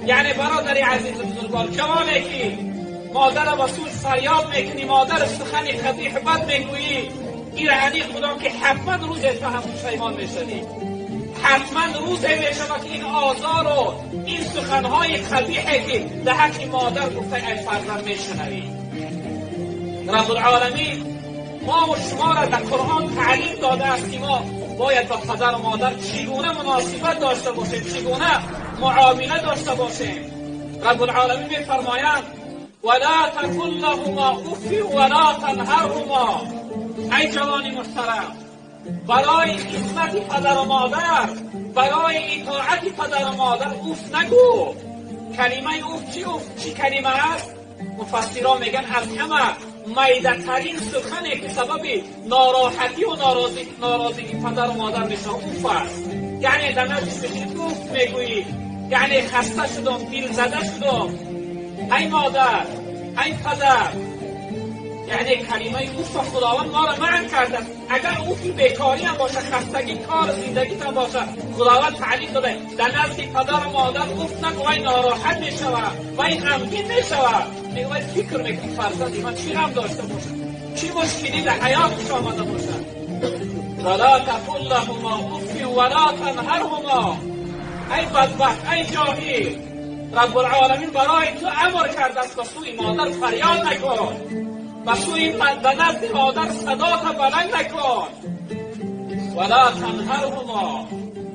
یعنی برادر عزیز بزرگوار، جوانه که مادر با سوی فریاد میکنی، مادر سخن قبیح بد میگویی، این یعنی خدا که حتما روز تو هم پشیمان میشوی. حتما روز میشود که این آزار و این سخنهای قبیحه که در حق مادر گفته ای فرزند میشنوی. رب العالمین ما و شما را در قرآن تعلیم داده است که ما باید با پدر و مادر چگونه مناسبت داشته باشیم، چگونه معامله داشته باشیم. رب العالمین میفرمایند ولا تقل لهما اف ولا تنهرهما. ای جوان محترم، برای خدمت پدر و مادر، برای اطاعت پدر و مادر اوف نگو. کلمه اوف چی؟ اوف چی کلمه است؟ مفسران میگن از همه میده ترین سخنی که سبب ناراحتی و ناراضگی پدر و مادر میشه اوف است. یعنی در نزدش میشینی اوف میگویی، یعنی خسته شدم، دل زده شدم، ای مادر، ای پدر. یعنی کلمه اوف خداوند ما را منع کرده. اگر اوفی بیکاری هم باشه، خستگی کار زندگی هم باشه، خداوند تعلیم داده در نزد پدر و مادر اوف نگو، وای ناراحت میشود، وای غمگین میشود. میگه وای فکر میکنی فرزند من چی غم داشته باشه، چی مشکلی در حیاتش آمده باشه. ولا تقل لهما اف ولا تنهرهما. ای بدبخت، ای جاهل، رب العالمین برای تو امر کرده است به سوی مادر فریاد نکن، به سوی به نزد مادر صدات بلند نکن. ولا تنهرهما.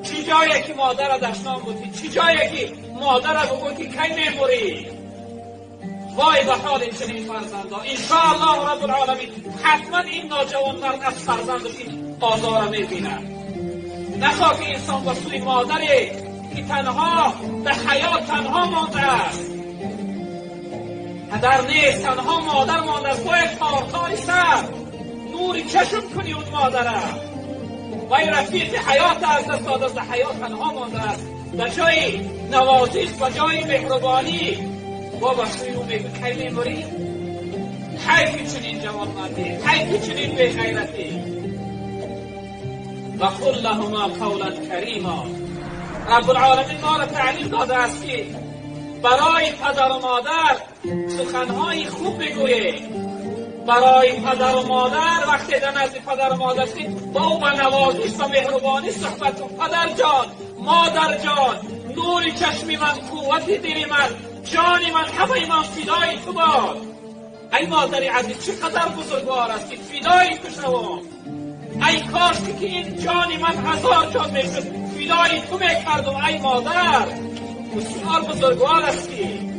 چی جایی که مادر را دشنام بودی، چی جایی که مادر را بگو که کی میموری. وای به حال چنین فرزندا. انشاءالله رب العالمین حتما این ناجوان مرد از فرزندش این آزار را میبیند. نخواه که انسان به سوی مادری که تنها به حیات تنها مانده است، پدر نیست، تنها مادر مانده است، باید تارتاری سر نوری چشم کنی اون مادره. وای رفیق حیات از دست داده است، حیات تنها مانده است، در جای نوازش و جای مهربانی با به سوی او میگه کی میموری. حیف چنین جوانمردی، حیف چنین بیغیرتی. و قل لهما قولا کریما. رب العالمین ما را تعلیم داده است که برای پدر و مادر سخنهای خوب بگویید. برای پدر و مادر وقتی در نزد پدر و مادر هستید با او به نوازش و مهربانی صحبت کن. پدر جان، مادر جان، نور چشم من، قوت دل من، جان من، همه من فدای تو باد. ای مادر عزیز چقدر بزرگوار هستی، فدای تو شوم. ای کاش که این جان من هزار جان میشد، فدای تو میکردم. ای مادر بسیار بزرگوار هستی.